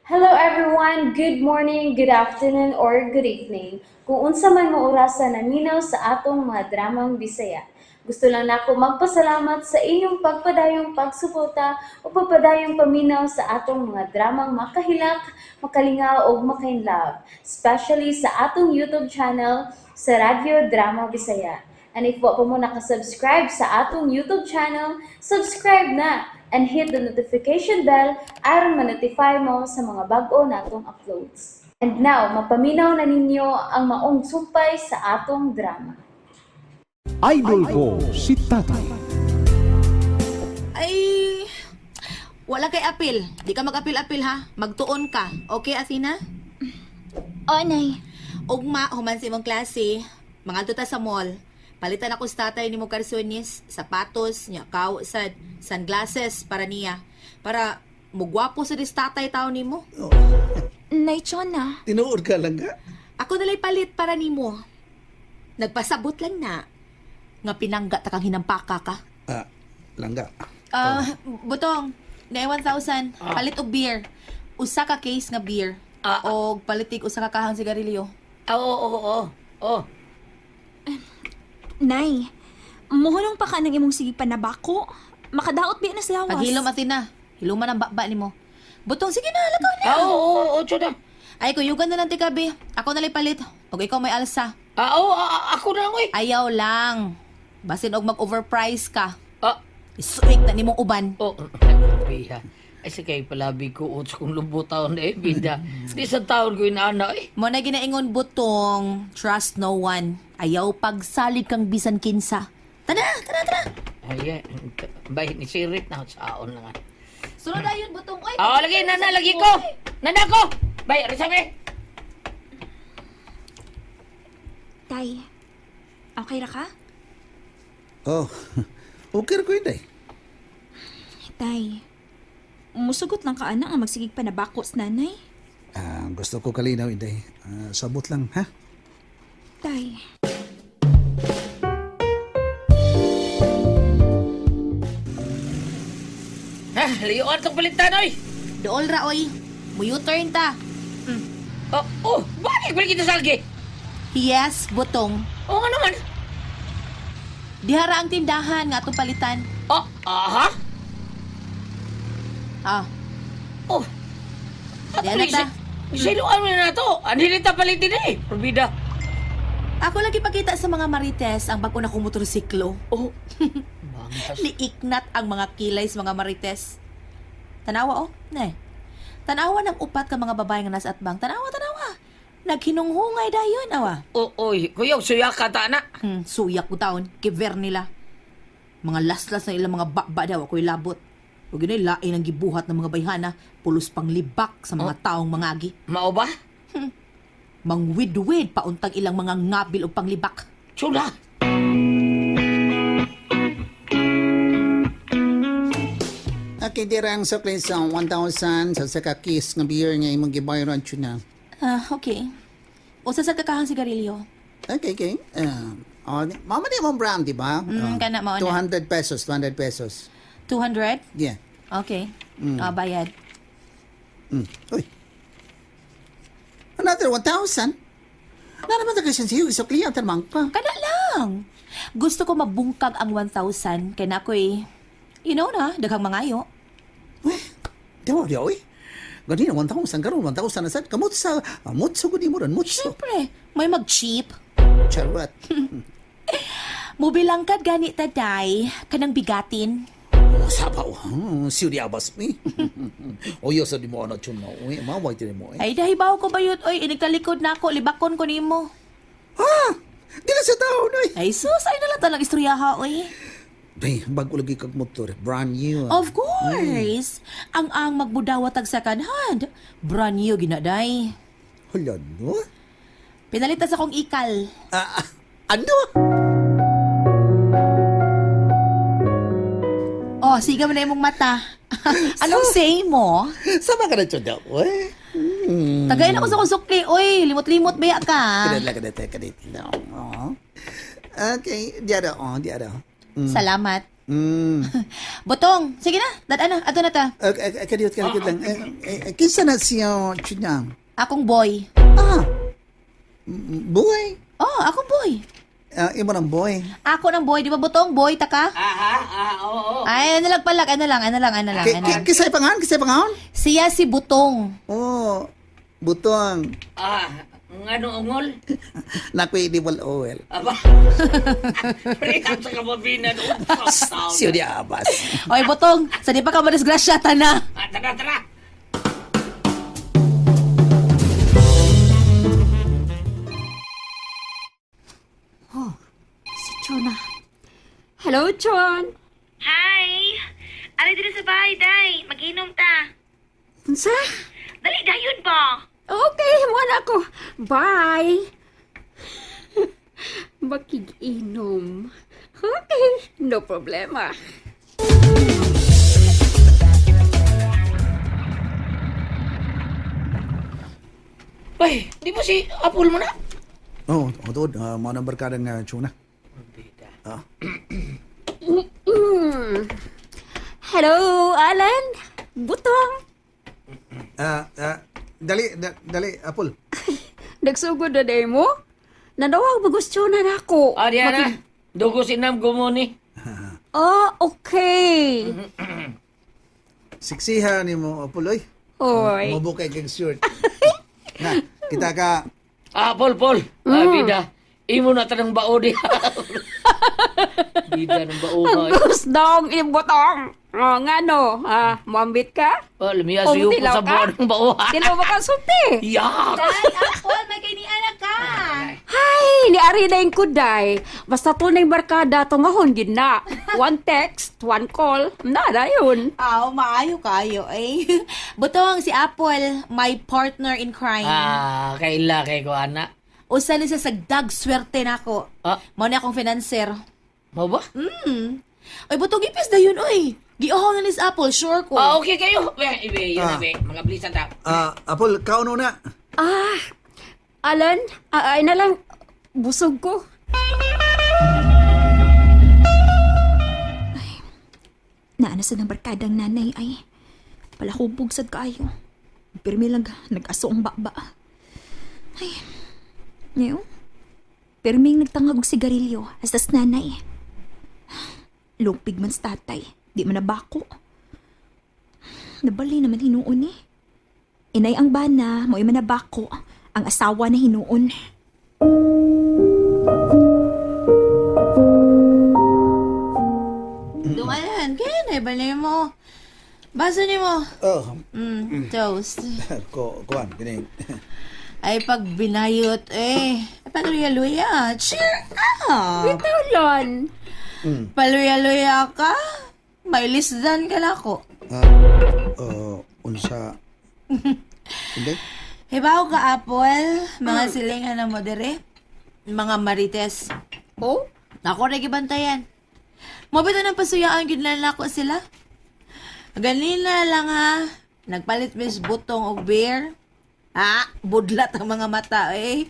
Hello everyone! Good morning, good afternoon, or good evening. Kung unsa man mo orasa naminaw sa atong mga dramang Bisaya. Gusto lang nako magpasalamat sa inyong pagpadayong pagsuporta o pagpadayong paminaw sa atong mga dramang makahilak, makalingaw ug makainlove, especially sa atong YouTube channel sa Radyo Drama Bisaya. And if wa pa mo nakasubscribe sa atong YouTube channel, subscribe na and hit the notification bell aron ma-notify mo sa mga bag-o natong uploads. And now, mapaminaw na ninyo ang maong sumpay sa atong drama. Idol ko si Tatay. Ay, wala kay apil. Di ka mag-apil-apil ha. Magtuon ka. Okay, Athena? Oo, Nay. Ugma, human sa imong klase. Mangadto ta sa mall. Palitan ako sa tatay ni mo karsonis, sapatos, nya kaw sad, sunglasses para niya. Para mugwapo sa dis tatay tao nimo. Nay Chona. Tinuod ka lang ka? Ako nalay palit para nimo. Nagpasabot lang na. Nga pinangga ta kang hinampaka ka. Ah, langga. Ah, butong, na 1,000. Palit og beer. Usa ka case nga beer. Og palitig usa ka kahang sigarilyo. Ah, oo, oo, oo. Oh. Nay, muhunong pa ka ng imong sige panabako. Makadaot biya na sa lawas. Paghilom atin na. Hiluman ang bakba nimo. Butong, sige na, lakaw na. Ah, oo, oo, oo, tsuna. Ay, kuyugan na lang ti kabi. Ako na palit. Og ikaw may alsa. Ah, oo, ah, ah, ako na lang, oy. Ayaw lang. Basin og mag-overprice ka. Ah, Isuik na nimong uban. oh. Biha. Ay, sa kay palabi ko, utso kong lumbo taon na eh, bida. Di sa taon ko inaana eh. Mo na ginaingon butong, trust no one. Ayaw pagsalig kang bisan kinsa. Tana, tana, tana. Ay, eh, bay, ni sirit na sa aon lang. Sunod ayon butong oy. Ah, lagi, nana, lagi ko. Nana ko. Bay, resame. Tay, okay ra ka? Oh, okay ra ko yun eh. Tay, musugot lang ka anak nga magsigig panabako sa nanay. Ah, gusto ko kalinaw, Inday. Ah, sabot lang, ha? Tay. Ha, layuan tong palitan, oy. Dool ra oy. Mu-U-turn ta. Oh, oh, bakit balik kita salgi? Yes, butong. Oo nga naman. Dihara ang tindahan nga atong palitan. Oh, aha. Ah, Oh. Diyan na ta. Siluan mo na to. Anhilita palitin eh. Probida. Ako lagi pakita sa mga marites ang bag-o na kong motorsiklo. Oh. Bangas. Liiknat ang mga kilay sa mga marites. Tanawa oh, ne. Tanawa ng upat ka mga babae nga nasa atbang. Tanawa, tanawa. Naghinunghungay dayon awa. Oh, oy, kuya, suya ka ta na. Suyak ko taon, kiver nila. Mga laslas na ilang mga bakba daw ako'y labot. Ug yun ay lain ang gibuhat ng mga bayhana, pulos pang libak sa mga taong mangagi. Mao ba? Mangwidwid pauntag ilang mga ngabil og panglibak. Tsula. Okay, dira ang sukli sa 1,000 sa saka kiss nga beer nga imong gibayran tuna. Ah, okay. Usa sa kakahang sigarilyo. Okay. Oh, mama di mong brand, di ba? Kana, mao na. 200 pesos, 200 pesos. 200? Yeah. Okay. Ah, bayad. Uy. Another 1,000? Na naman ta kasi siyo, isukli ang tamang pa. Kana lang. Gusto ko mabungkag ang 1,000 kay na ako'y, you know na, daghang mangayo. Uy, di ba, di uy. Ganina, 1,000, karon 1,000 na sad. Kamot sa, mutso gud mo ron, mutso. Siyempre, may mag-cheap. Charot. Mubilangkad gani taday, kanang bigatin. Oh, sabaw. Siyo di abas mi. Oyo sa di mo ana tuna. Uy, maway di mo. Eh. Ay, dahibaw ko bayot, oy, inigtalikod na ako, libakon ko nimo. Ah! Dila sa taon, oy. Ay, sus, ay nalang talang istoryaha, oy. Ay, bago lagi kag motor. Brand new. Ah. Of course. Ang magbudawat tag second hand. Brand new ginaday. Hala, no? Pinalitan sa akong ikal. Ah, ah, ano? Oh, sige mo na imong mata. Anong say mo? Sama ka na dyan daw, eh. Tagayin ako sa kong sukli. Oy, limot-limot baya ka. Kadala, kadala, kadala. Oh. Okay, di ara, oh, di ara. Salamat. Butong, sige na, dad na, ato na ta. Kadiyot, kadiyot lang. Eh, kinsa na siya, Chuna? Akong boy. Ah, boy. Oh, akong boy. Ah, imo ng boy. Ako ng boy, di ba Butong? Boy, taka? Aha, ah, oo. Ay, ano lang palak, ano lang, ano lang, ano lang, ano lang. Kisay pangaon, kisay pangaon? Siya si Butong. Oh, butong. Ah, ngano ungol? Nakoy edible oil. Aba. Pre, sa kababinan. Siyo di abas. Oy, Butong, sa di pa ka madisgrasya, tana. Ah, tara, tara. Si Chona. Hello, Chon. Hi! Ari diri sa bahay, day. Mag-inom ta. Unsa? Dali dayon ba? Okay, mo na ako. Bye. Makiginom. Okay, no problema. Ay, di ba si Apple mo na? Oh, oh, tuod, mo nang barkada nga Chuna. Bida. Ah. Hello, Alan. Butong. Ah, ah, dali, dali, Apple. Nagsugod na day mo? Nanawag bagos Chona na ako. Ah, diyan na. Dugo sinam gumuni. Ah, okay. Siksiha ni mo, Apple, oy. Hoy. Mabukay kag shirt. Na, kita ka. Ah, Paul, Paul. Ah, bida. Imo na tanang bao di. Bida ng bao ha. Agus dong ibutong. Oh, ngano? Ah, moambit ka? Oh, lumiya siyo ko Tilaw sa ka? buwan ng bao ha. Tilaw ba ka sulti? Yak! Day, Apple, may kainianak ka. Ay, ni Ari na yung kuday. Basta tunay barkada, tungahon gid na. One text, one call, nada yun. Aw, maayo kayo eh. Butong, si Apple, my partner in crime. Ah, kaila kay ko ana. Usa ni siya sa dag swerte nako. Ah. Mao ni akong financer. Mao ba? Oy, Butong ipis dayon oy. Giuhaw na ni si Apple, sure ko. Ah, okay kayo. Be, ibe, yun na Ah. be. Mga blisan ta. Ah, Apple, kauno na. Ah, Alan, ay na lang, busog ko. Naana sa ng barkadang nanay ay palahubog sad kaayo. Pirmi lang nag-aso ang baba. Ay, ngayon, pirming nagtangag og sigarilyo hasta sa nanay. Lupig man sa tatay, di man nabako. Nabali naman hinuon eh. Inay ang bana, mo'y manabako, ang asawa na hinuon. Dungalan, kaya na ibalay mo. Baso ni mo. Oh, Toast. ko, kuan, kini. Ay, pag binayot, eh. Ay, Paluya-luya. Cheer up! Bitaw, Lon. Paluya-luya ka? May lisdan ka na ako. Ah, oh, unsa. Hindi? Hibaw ka, Apple. Mga silingan na mo dire. Mga marites. Oh? Ako na gibantayan. Mabito ng pasuyaan, gid na nako sila. Ganina lang ha. Nagpalit mis butong og beer. Ah, budlat ang mga mata eh.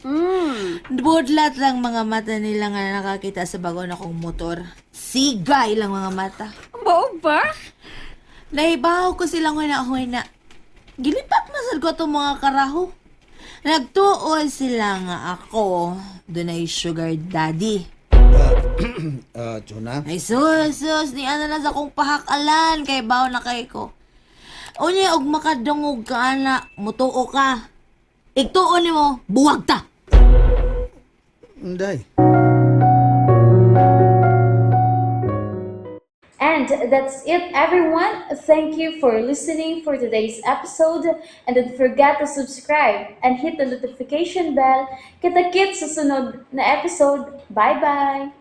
Budlat lang mga mata nila nga nakakita sa bago na kong motor. Sigay lang mga mata. Mao ba? Nahibaw ko silang huna-huna. Gilipat masal ko itong mga karaho. Nagtuo sila nga ako. Dunay sugar daddy. Ah, Chuna. Ay sus, sus, ni ana lang sa akong pahakalan kay baw na kay ko. Unya og makadungog ka ana, mutuo ka. Igtuo nimo, buwag ta. Inday. And that's it, everyone. Thank you for listening for today's episode. And don't forget to subscribe and hit the notification bell. Kita-kits sa sunod na episode. Bye-bye!